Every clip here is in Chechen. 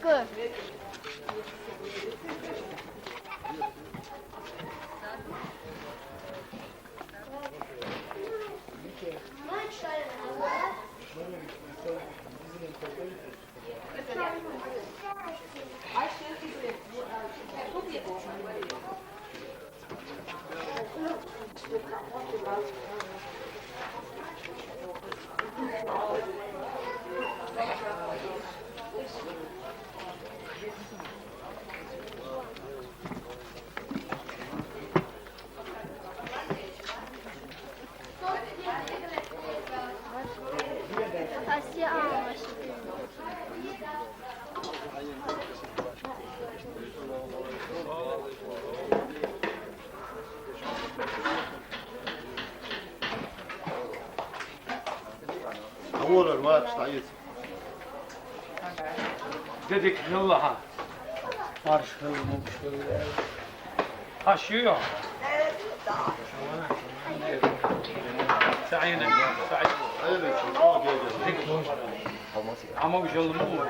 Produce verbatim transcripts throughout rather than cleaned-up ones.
Good. هو الواد تعيط. ديك يلا ها. مارش يلا مو مشكلة. ها شو يا؟ سعينا، سعينا. عمو يلا مو.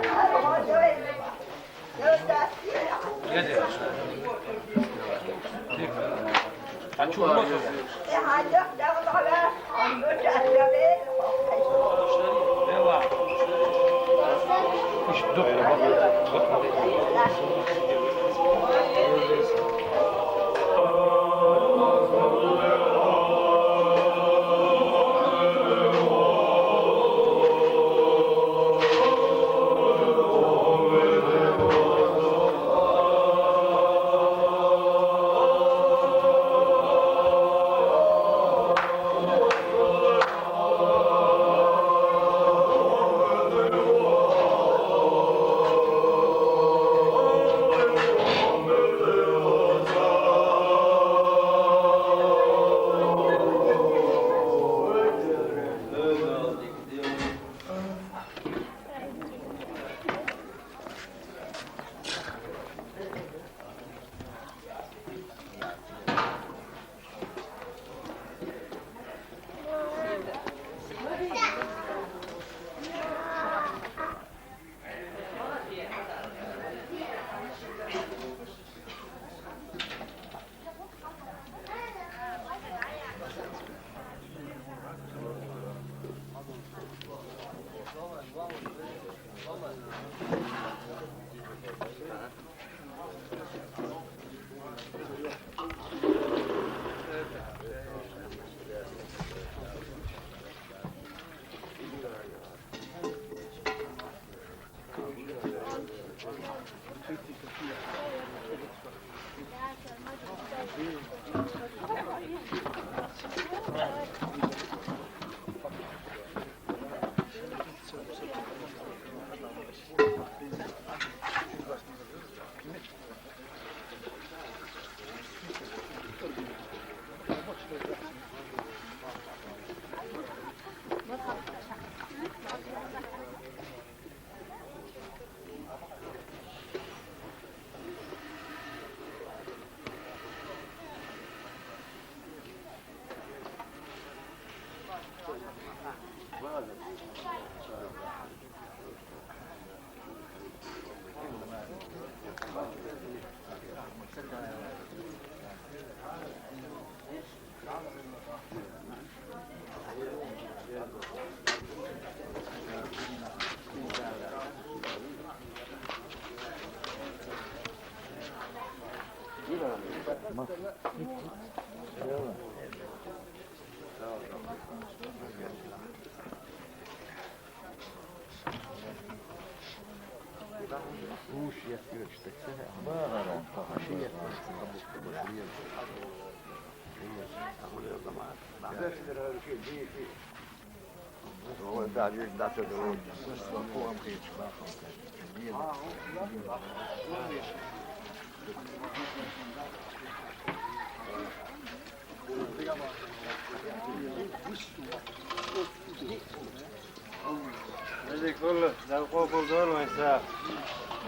Hadi kullu, dal kopul dolu insan.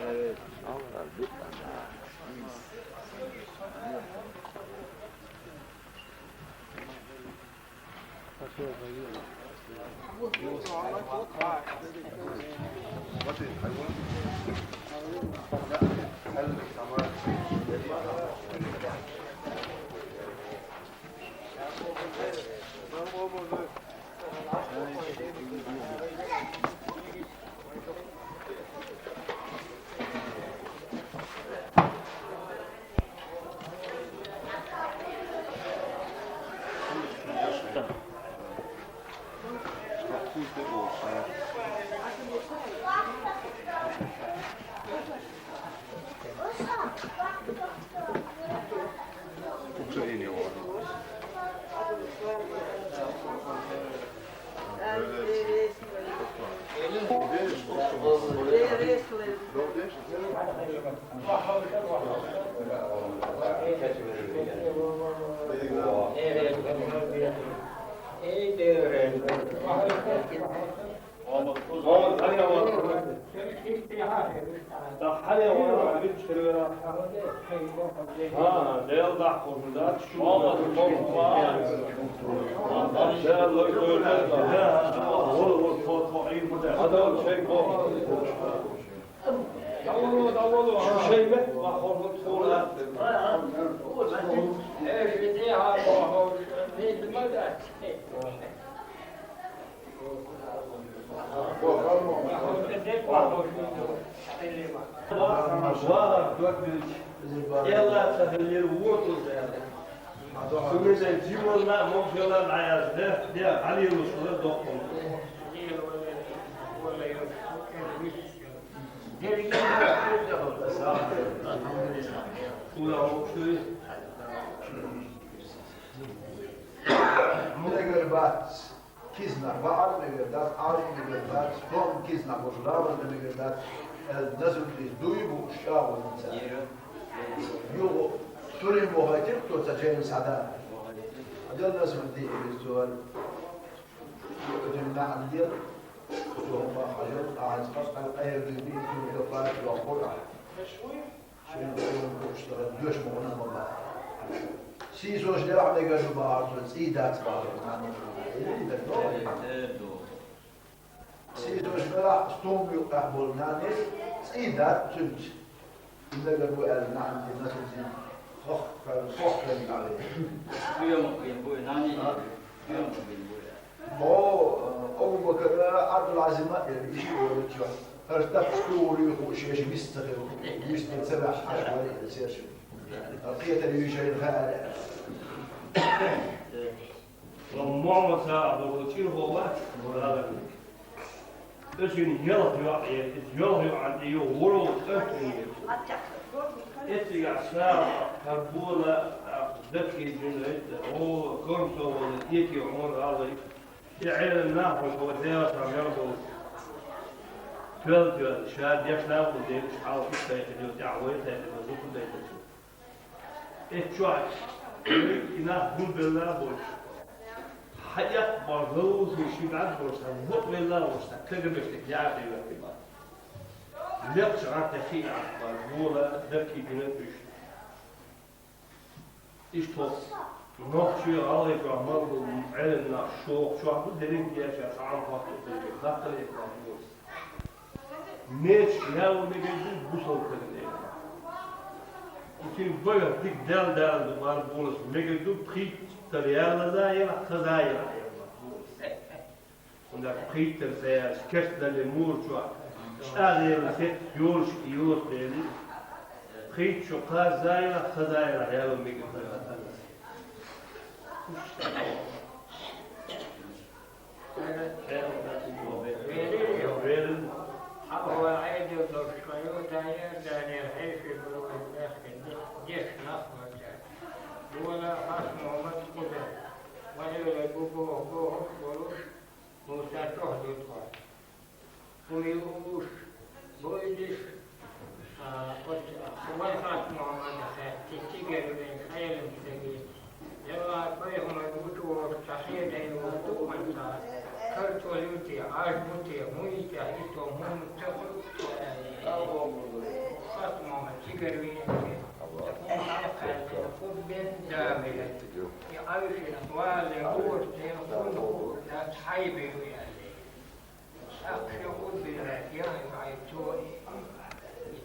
Evet. Мегар бац, кизнахь ваӀар мегар дац, Ӏажа мегар бац, стом кизнахь вуш лавазда мегар дац, аьлла, Назруддинс дуй бу уьш чӀагӀонца. Юха сурим вахийтира цо цхьа жайна схьадара. Хьадел Назруддин, иза цо аьлла. Юха дина маьӀна дела, цо хӀума хьажал, ахьа хаза къайгъа дийна, иза дуй таппар йохкур ахьа. Шен къайгъа гуш тара доьш ма гӀуна ма баха. Сийсош делахь мегар ду бахара цо, цӀий дац бахара нана. Сийсош делахь стом юкъахь болу нана, цӀий дац цуьнца. И мегар бу аьлла, нана, и Назруддин хох-, хохкан дӀавеана. Къемат бен бу и нана, а? Къемат бен бу и. Бо, Абу-Бакара, Ӏабдул-Ӏазима а яра, и шиъ волучохь. ХӀара стаг стугӀур ю хууш, шаьш вист ца хилла, вист ца ваьхьаш вара и цераш. Кхетар ю шайна хаьара. Мухьаммад-СаӀад волу чӀирхо вац, вара. Оьшин ялх йоӀ яра, иза ялх йоӀан тӀе юха вуьрхӀ кӀант вийна. Эцигахь СаӀад, хӀара бола, даккхий жин вайта, гӀо, Кармсо волу, Эки Ӏумар гӀалгӀай. И Ӏелам нах вай хӀокху Делан цхьа мел болу. Тоьлла-тоьлла, ша деш нах ву дерриш хьалха иштта тайпа ду, тӀаьхьа вай тайпа ду, зуда дайта цо. Эццахь и нах гулбелла а болуш, хьаэккха бахьана ловзий ши бӀаьрг болуш, цхьа вукху велла а волуш, цхьа кагамеш тӀе яӀар тӀе ваьлла бахьана. Лекхачу гӀантӀе хи а Ӏаш бахьана, вола даккхий дина уьш. Иштта хӀокху нохчий, гӀалгӀай чохь мел болу Ӏелам нах шоха чохь ду, дерриг а ша цхьа Ӏам хӀоттур дерг, хаттар а хӀоттур. Мечаш ял мегар ду, бусалба стагана. И цуьнан багах дика Далла дала ду, бара болуш мегар ду, пхийтта тара ял лаза елахь, хаза елахь, ял болуш. ХӀунда аьлча пхийттара ца яьлча, кечдалле мур чохь, чӀагӀъелла сетта йолуш и йоцу дела, пхийтта шо кхазза елахь, хаза елахь, ял мегар ду. Хьалхара Ӏедал долуш хан ю, дан яр, данера хьеший гур вайн баьхкина, деш нах ван цара. Вона Хас-Мухьаммад кхузара, ма хьоьлай бу боху бохург болуш, Муса чохь ду тхо. ХӀума юуш, бойдиш, а, оцу вайн Хас-Мухьаммада хаьттира, цигара вен Ӏелам стаге. Делла пайхамар гучувохуш цхьа хедай волу тукханца, карчо ю те, Ӏаж бу те, хӀун йитехь, и со хӀума ца хуьлу, со аьлла. Хас-Мухьаммад цигара веана те. ХӀума хьалакхаьллина, хӀун бен да мегар. И Ӏайшина вале, гӀорасте хӀун хуур дац, хьайбе ю аьлла. ТӀаккха шен гӀурбина яхь ю хьайн цо, и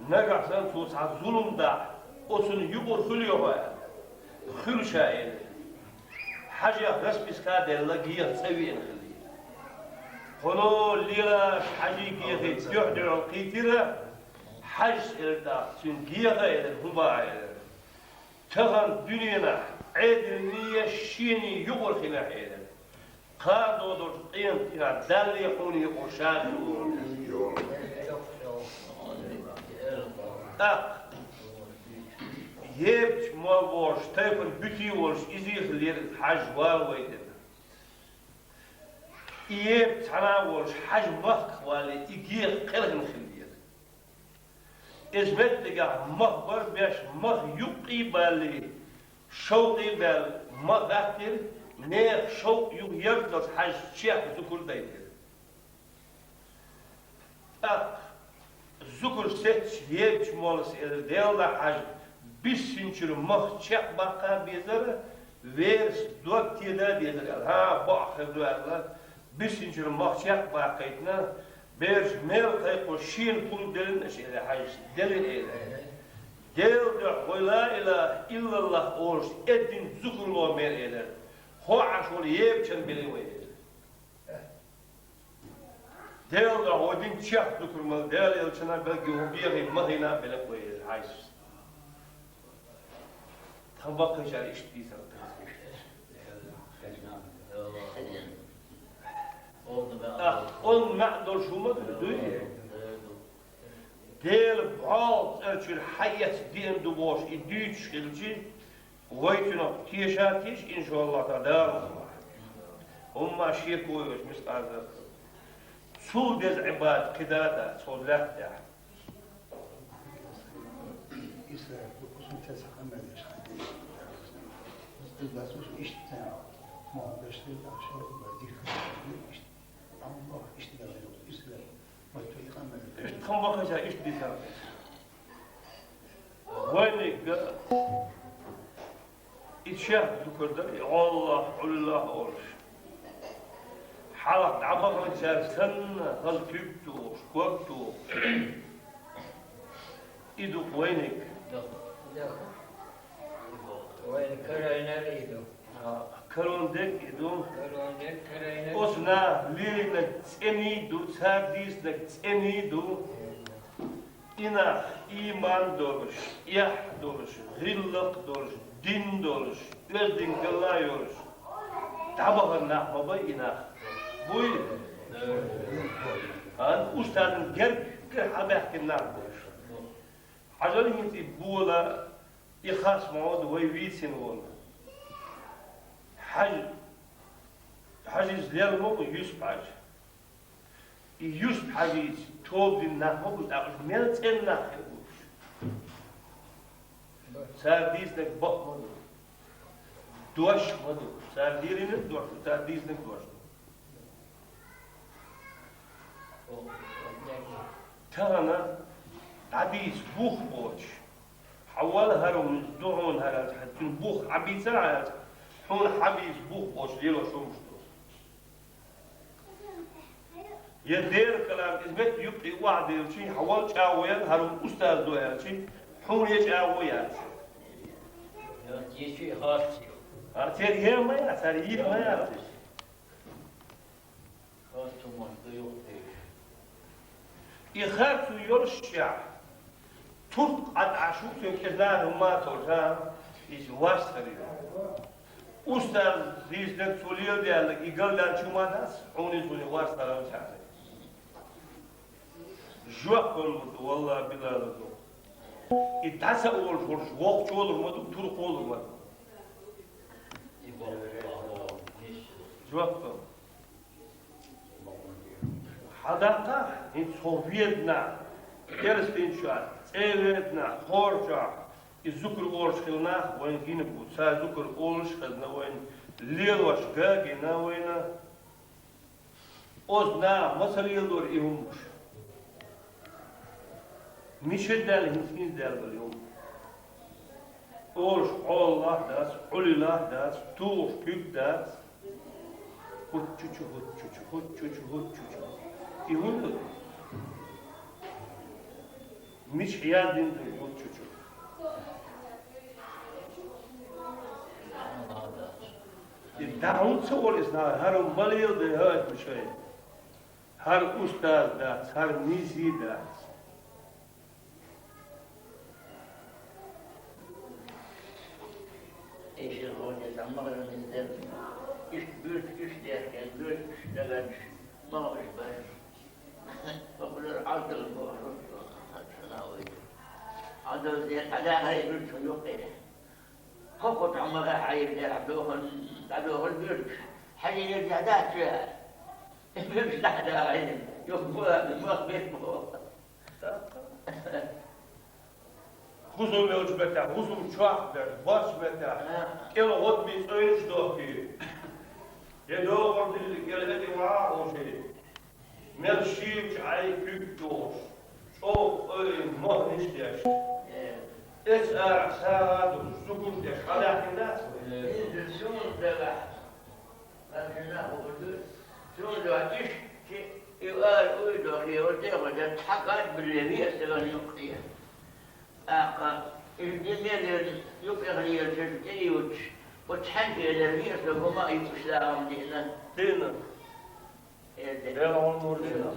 Нагахь санна цо цхьа зулам дахь, оцунна юкъара хуьлу хьо аьлла. Хуьлу ша, элира. Хьажех расписка а делла, геха цӀа веана хилла. Кхуьнан лелаш Хьажий гехий дуьхь-дуьхьал кхийтира. Хьажас элира тӀаккха цуьнга: «Геха, — элира, — хӀун боху?» — элира. «Тахана дуьненахь Ӏедалний, шений юкъара хилахь, — элира. — Кхана догӀучу къематдийнахь Даллий хьуний юкъара ша хир ву». ТӀаккха Ебачу молла бохуш, тайпана буьтий волуш, изий хиллера иза, Хьажа вала вайдина. И Ебаца цхьаьна а волуш, Хьажа махках валале, и геха кхелхина хиллера. Иза меттигехь мах бара беш, мах юккъе а балале, шовкъе а баьлла, мах гӀаттира, нехан шовкъ юха яржадалц Хьажас чехка зукар дайтира. ТӀаккха зукар сецча, Ебачу моллас элира: «Делла, Хьажа, биссинчуьра мах чекхбаккха а безара, верас дог теда а дезара», — аьлла. «ХӀан, бакъ хир ду», — аьлла. Биссинчуьра мах чекхбаккхийтина, бераш мел кхайкхо, шена пурба деллина аша, элира Хьажас. Деллина, элира. Делан дуьхьа вай ла илаха иллаллахӀ олуш эддина зукар ломера, элира. Хьо Ӏаш волу Ебачунна белира вай, элира. Делан дуьхьа вай дина чехка зукар ма-, Делан элчанна а белла, хӀун бехий махийна а белла вай, элира Хьажас. Тхан баккхийчара иштта дийцар. ТӀаккха онда маьӀна долуш хӀума ду, дуй? Делан бӀогӀа цӀарчуьра хьаэца деана ду бохуш, и дуьйцуш хилча, вай цуьнах теша а теша, иншаллахӀ, тӀаккха Дала мукъ лахь. ХӀумма шеко йоцуш мискъал зарра. Цул деза Ӏибадат кхин а дац хӀокху лаьтта тӀехь. Иза, кусун тесах къамел деш хьан деш. Иза дац уьш иштта царна. Мохь беш дерг ахча, ма дика хир иштта. Амма иштта дац, иза, ма цу и къамел. Иштта хӀума бахча, иштта дийцар. Вайниг и чехка зукар дара, и Аллах, Аллах олуш. Хьалха дӀабаханчара санна, хаза куьг тухуш, ког тухуш. И ду вайниг. Вайна карайнара и ду. А, карон дерг и ду. Карон дерг карайнара. Оцу наха лелийнарг цӀений ду, цара дийцинарг цӀений ду. И нах ийман долуш, эхь долуш, гӀиллакх долуш, дин долуш, оьздангалла йолуш дӀабахана нах ма бай и нах. Буй? А, устазан гергара хьабаьхкина нах бу уьш. Хьажал хӀинца и бола, и харц ма ваду вай вийцина волу. Хьажа, Хьажа иза лела ма ву, Юсуп-Хьажа. И Юсуп-Хьажийца тоба дина нах ма бу, тӀаккха уьш мел цӀена нах хир бу уьш. Цара дийцинарг бакъ ма ду. Дош ма ду. Цара лелийнарг дош ду, цара дийцинарг дош ду. Тахана дӀадийца бух боцуш, хьан вала хӀара вуьнца ду хьуна хӀара аьлча, хьан цуьнан бух Ӏабийцара аьлча, хьуна хьабийца бух боцуш лелош хӀумаш ду. Я Делан калам иза метта юккъе охьаделчий, хьан вала чӀагӀо ян, хӀара вуьн устаз ду аьлчий, хьуна я чӀагӀо яц. Я, я, чу и хатта ю. А, церан ер ма яц, цара йийр ма яц. И харцо йолушшехь, турт Ӏад Ӏаш ву цуьнан кӀезиг хӀума а ца луш, иза варстхуьлуш. Устаз дийцинарг цо леладаьлларг и галдаьлла чу ма дац, хьуна иза варстхуьлуш ца хилар. Жоп хӀун ду, валлахӀи, билалла ду. И дӀа ца олуш волуш воккхачо лур ма ду, туркхо лур ма ду. Жоп ду. Хьадаккха, хӀинца хӀокху Веданахь, керстанчохь, цӀе Веданахь, кхорачохь, и зукар олуш хилла нах вайна гина бу, цара зукар олуш хезна вайна, лелош гагийна вайна. Оцу наха ма ца леладора и хӀумаш. Мичара даьлла хӀинца хӀинца даьлла бара и хӀума? Олуш Ӏоллахь дац, Ӏулилахь дац, тухуш куьг дац. Хуччучу, хуччучу, хуччучу, хуччучу. И хӀун ду? Мича хьаьдда ду юрт чу чу? И дӀа хӀунда ца олу иза наха? ХӀара ма леладе хӀоьттина шайн. ХӀара устаз дац, хӀара нийса дац. Эшел гӀоне сан магӀаран деза. Иштта буьртиг иштта дехкена, буьртиг иштта дагадеш, магӀаш бара. Хабар Ӏадал боху, Ӏадал де дӀадахьа и буьртиг юккъе. Хо-хо тӀом ма гӀа хьайра дехьа дохана, дӀадохана буьртиг. Хьажийна дехьа дац чуьра. Буьртиг дӀадахьийна, юха бу, мах беш боху. ХӀусам йолчу меттехь, хӀусам чохь берш, бац меттехь, кӀел гӀодмий цӀойнаш дохкий. Я догӀур дилла кӀел хӀетий ваха а хьожий. Мел шийчу Ӏай куьг дохуш, чӀогӀа ойла мохниш деш. Эцу арахь сагӀа а духуш, зугур деш, хьалаьхкина дац вай? Иза суна дагахь. Аса нах хӀун ду? Цо дуьхьа иштта и ара уй дохе, оцу тӀехула цхьа кад билле веа стагана юккъе. ТӀаккха и ди мел ерна юккъехь лелачуьра тӀеюьтуш, оцу цхьаьнга элира веа стаг хӀума а юккъуш сагӀам диъна. Дина. Э, де. Дела хьуна нур дина.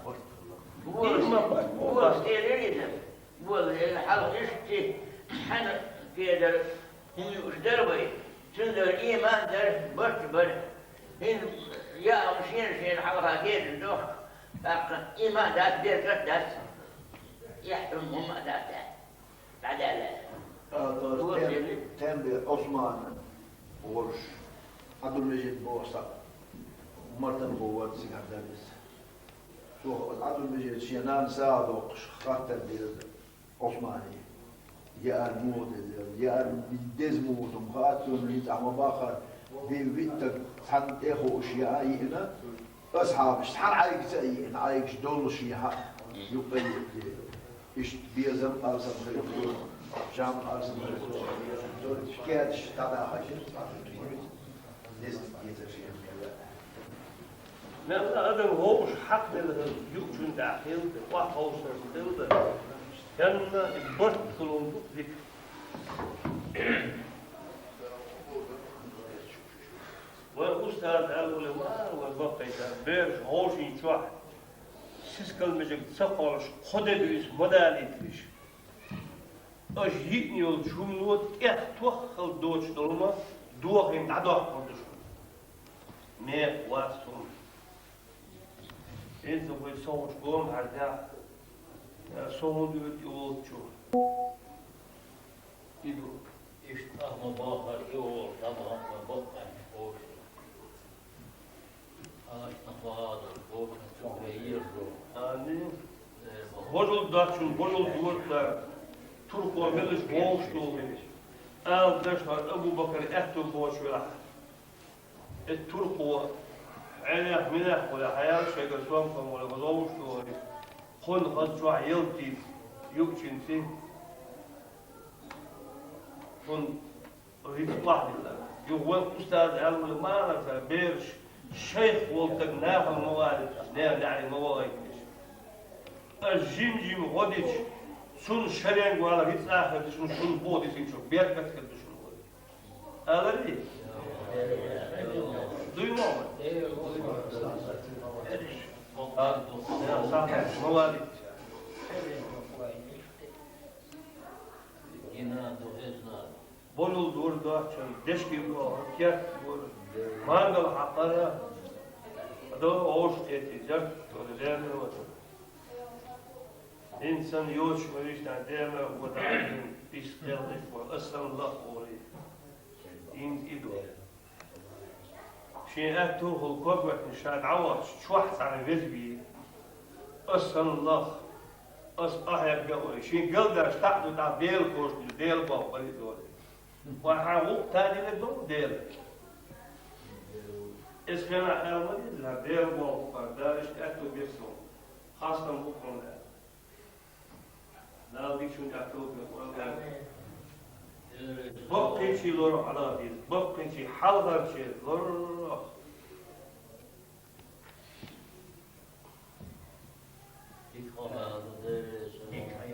Вон, вон, вон, э, хьалха иштта хьаьна кедар. ХӀума юуш дара вай. Цундела ийман дара, барт бара. ХӀинца яа шена-шена хьалха кхеташ ду, тӀаккха ийман дац, беркат дац. Эхь хӀума хӀума а дац, дӀадаьлла. Тем-, Тембе Ӏусман волуш, Ӏабдулмажид боху схьа, Мартан боху ван цигахь дара иза. Цо Ӏабдулмажид шен нана сагӀа доккхуш хаттар дира. Ӏусмане, яар муха деза, яар деза муха ду-м хаьа, цунна хӀинца ахь ма баххара, бен виттаг цхьанна тӀе а хууш яа йиъна, асхьабаш цхьана Ӏайгца а йиъна, Ӏайгаш доллуш яхьа, юккъе а йиъна. Иштта безам алсам хир ду, жам алсам хир ду, керташ дӀадахьа хир ду. Мелла адам вовшах хьакъ делла хилла, юучун тӀехь хилла, охьаховшарш хилла, стенна и барт хуьлун ду дика. Вайн устаз аьлла вара, вай баккхийчара, бераш хьошийна чохь сискал мижиг ца кхоллуш, кхо де буьйса ма далийталаш. Аша йиъна йолчу хӀумано тӀех тоххал доцуш долу ма дохийна дӀадоккхур ду шуна. Мекх вац хӀума. ХӀинца вай со гӀуш гомахьара даьхна, со хӀунда вуьту и волчу? И ду. Иштта ахма бахар и волу, дабахар баккханчу кхочуш. Амин. Божул дачун, божул дуьртар, туркхо мелаш вовш долу. Ала дашхьа Абу-Бакар аьтту бохуш велахь. Эт туркхо, Ӏенех, минех вале, хьаял шайгара сом-сом вале, вазовш долу. Кхунна хаза чохь елтийта юучуьнций. Кхунна Риц охьадиллар. Юха вайн устаз аьлла вара, ма алар цара бераш, шайх волу стаг нахала ма валийташ, нехан неӀаре ма валийташ. Ас жим-жима гӀо дича, цунна шаренга вала риц а хир ду шуна, шуна боху дисинчух беркат хир ду шуна вай. Аларий? Дуй ма вай. Ма валийташ. Гина ду хезна. Божул дур доцчун, дешки боху, керт бур, мангал хьакхара, до ош эти, зерт, то дерна вот. Инсан йоч ма вишна дерна вот, пис делник вот, асан лах ори. Ин идо. Шен аьтту хул ког вехна ша дӀавахча, чохь цхьана веза вий. Асан лах, ас ахьерга ори. Шен галдаш таӀду тӀа Дела кошна, Дела боху бари дори. Ва хьан гӀукъ тадина ду Дела. Эс хена аьлла ма деза, Дела боху бар, Дала иштта аьтту бир сон. Хастам бу хьуна аьлла. Дала дикачун тӀехь товфикъ лойла. Баккхийчий лоро хьала деза, баккхийчий хьалхарчий лоро. Ик хьо хьала деза.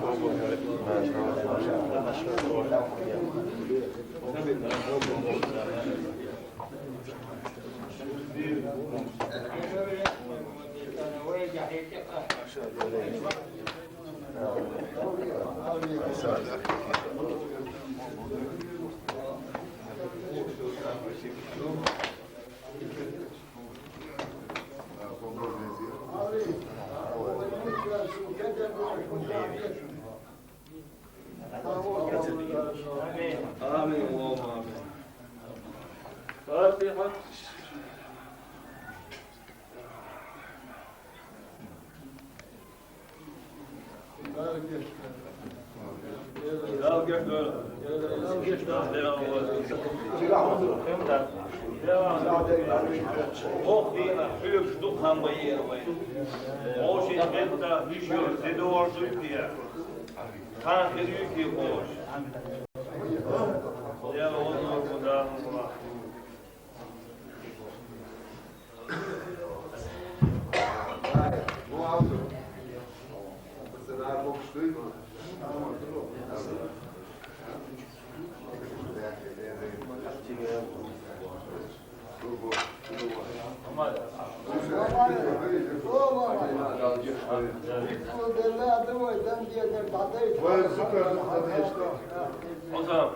آمين، اللهم آمين. فاتحة. Hoch diye, hülük ştuk han bayır bay. O şey, ben de bir şey yok. Seni orsun diye. Kan geliyor ki hoş. Ya, o da, o da. Hocam,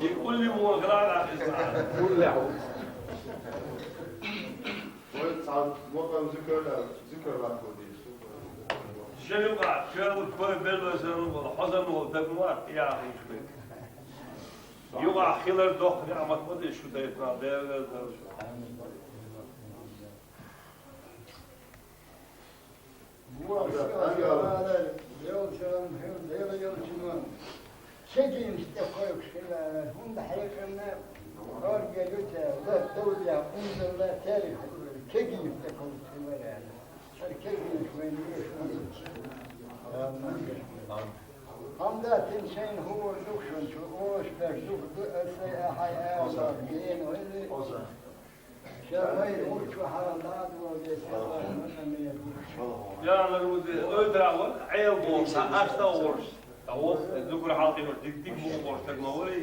يقول لي مو غلال على الإسلام. Şöyle bak, şöyle bir koy belli olsun, bu hazır mı oldu, takım var. Ya, hiç mi? Yok, ahiler dok, ne amat mı diye şu da etmez, değerler. Bu akşam yolculuğum hem de yolculuğum. Çekin işte koyup şöyle, bunda hayırını zor gelirse, uzak doğuya, umdurlar, terif, çekin işte koyup şöyle yani. Çekin işte koyup şöyle. Hamda timseyin huvurduk şuncu, oğuz berdukdu, öse hay ayazlar, giyin öyle. Yanlarımızı öldüren el borsa, aşta ors. Tamam, zükür halkı var, dik dik bu ors, tek ne var ya?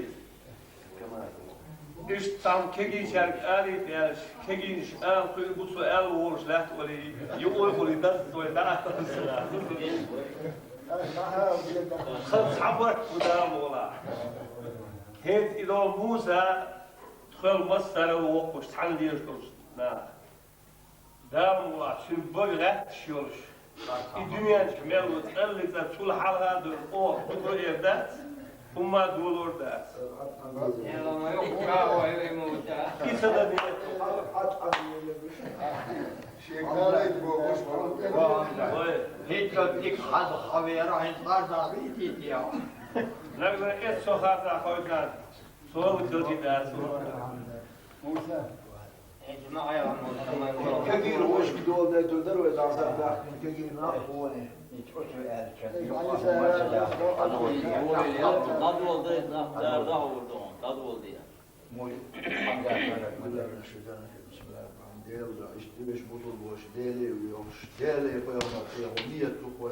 İşte tam kegi içer, er, er, kegi iş, er, kuyu bu su, el ors, left, öyle, yok, öyle, öyle, da, öyle, da. Kız sabır, bu da bu ola. Hent idol Musa, Тхоьл массарел воккхуш цхьана дезаш долчу наха. Дала мукъалахь, шуьнан бага гӀаьтташ йолуш, и дуьнен чу мел ву цӀаллица цул хьалха а долу оха дукха эр дац, хӀумма а долор дац. И ца дан Вай. ХӀинца дика хьаза хьан веара, хӀинца хьарзахь витийти ахь? Нагахь эццо хаза хойтан, цо а ву ца хи дац. Муса. Кегийра вовшашка дола дайтур дара вай, дӀа сахьтахь кегийра нах а ву вайн. ДӀадола дайта нах, цара дӀахьур ду хьуна, дӀадола де. Мой хьан гатарак ма дарна шу дана, бисмиллахӀир-рахьманир-рахьим. Дела, иштта дебеш бутур бош, Деле вехаш, Деле пайхамар тӀехула ният ду хӀой.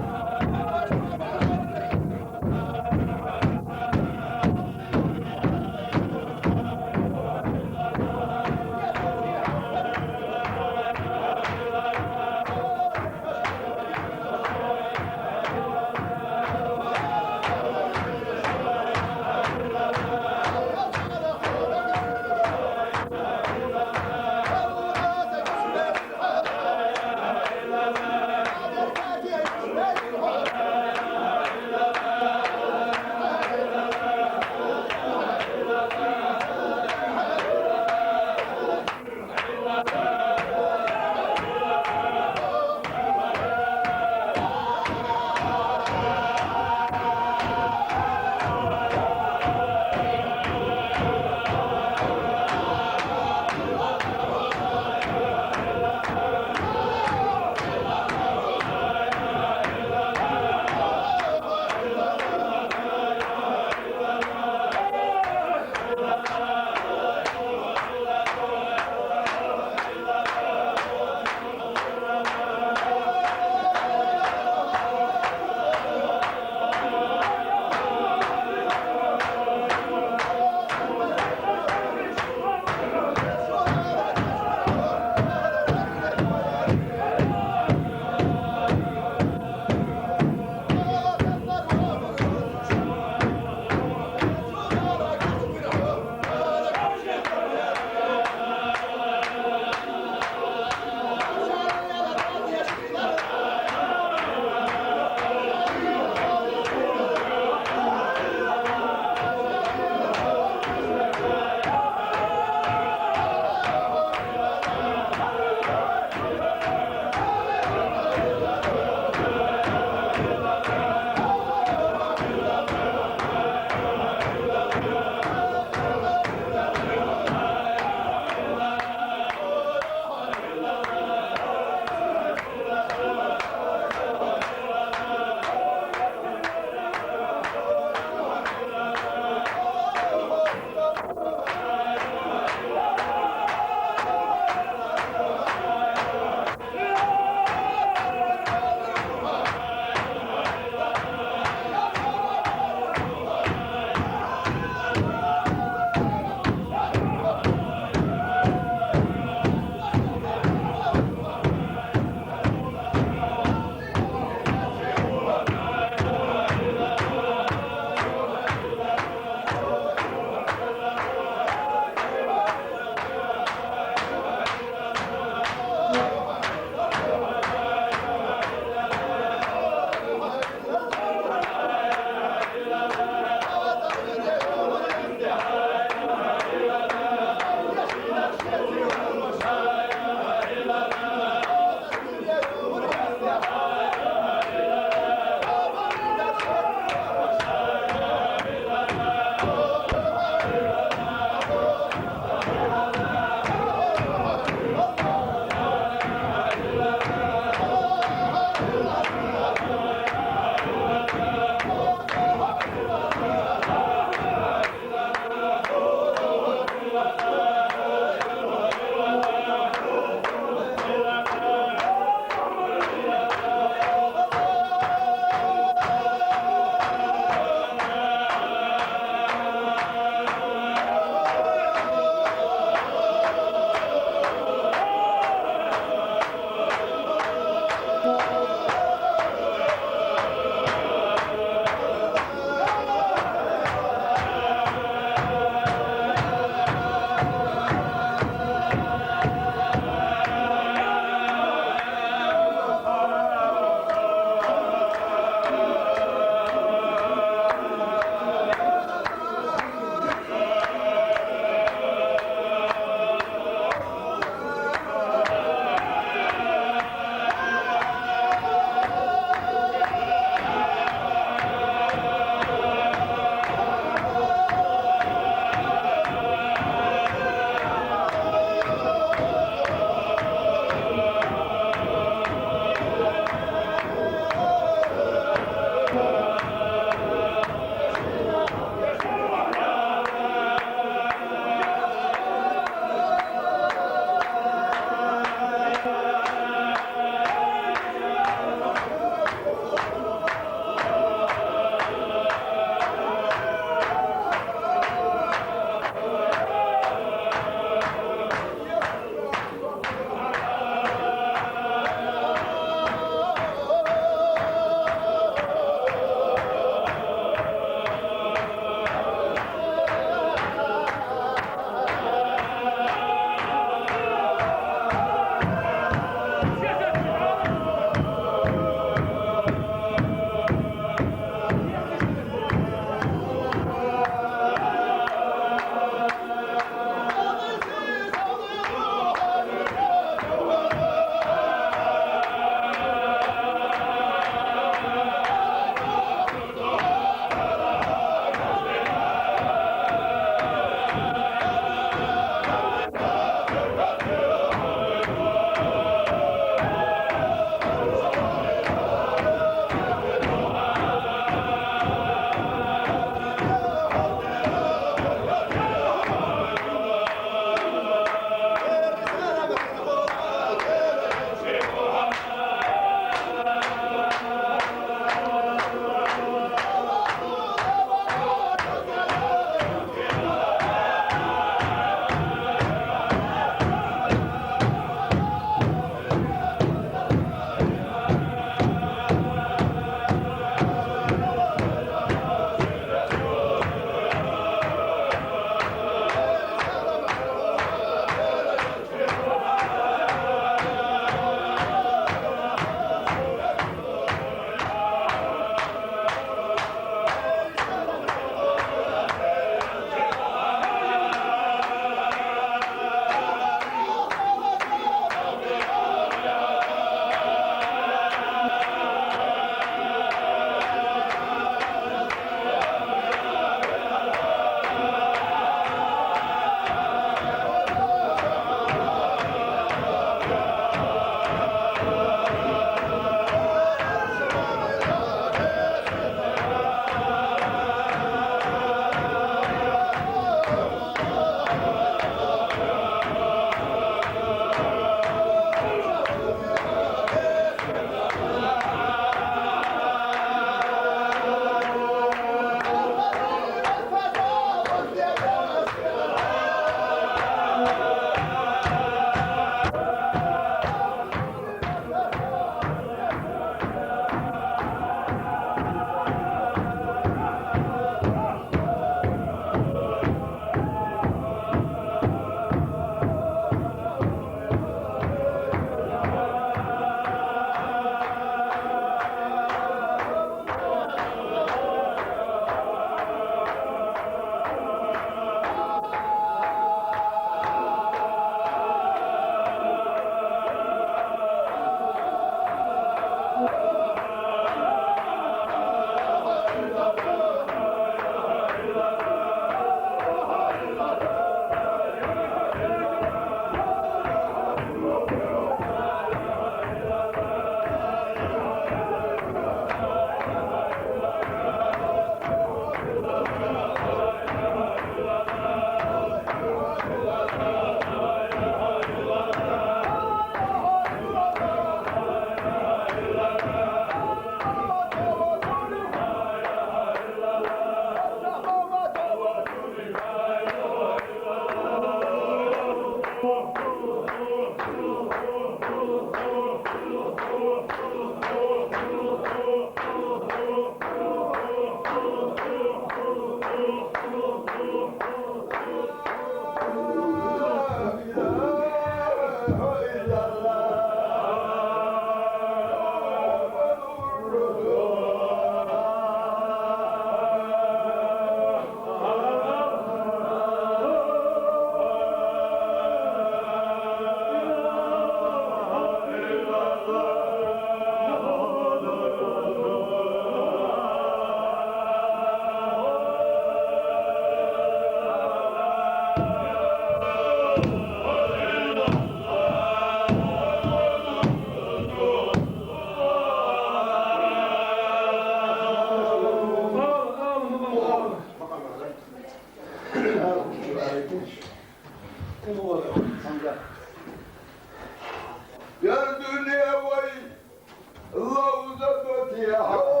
Yo,